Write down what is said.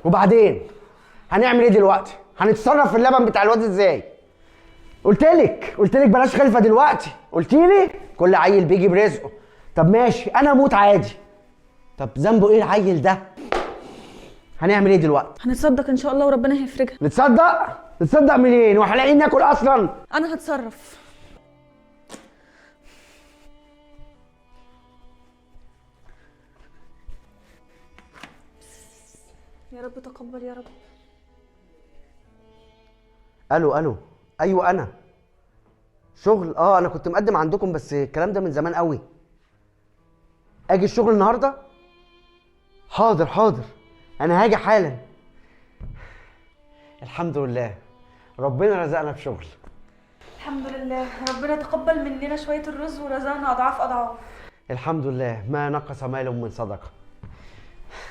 وبعدين هنعمل ايه دلوقتي؟ هنتصرف في اللبن بتاع الواد ازاي؟ قلت لك بلاش خلفه دلوقتي، قلت لي كل عيل بيجي برزقه. طب ماشي انا اموت عادي. طب ذنبه ايه العيل ده؟ هنعمل ايه دلوقتي؟ هنتصدق ان شاء الله وربنا هيفرجها. نتصدق؟ نتصدق منين؟ واحنا لاقيين ناكل اصلا؟ انا هتصرف. يا رب تقبل يا رب. الو الو، ايوه انا شغل. انا كنت مقدم عندكم بس الكلام ده من زمان قوي. اجي الشغل النهارده؟ حاضر حاضر، انا هاجي حالا. الحمد لله ربنا رزقنا بشغل. الحمد لله ربنا تقبل مننا شوية الرز ورزقنا اضعاف اضعاف. الحمد لله، ما نقص مال من صدقه.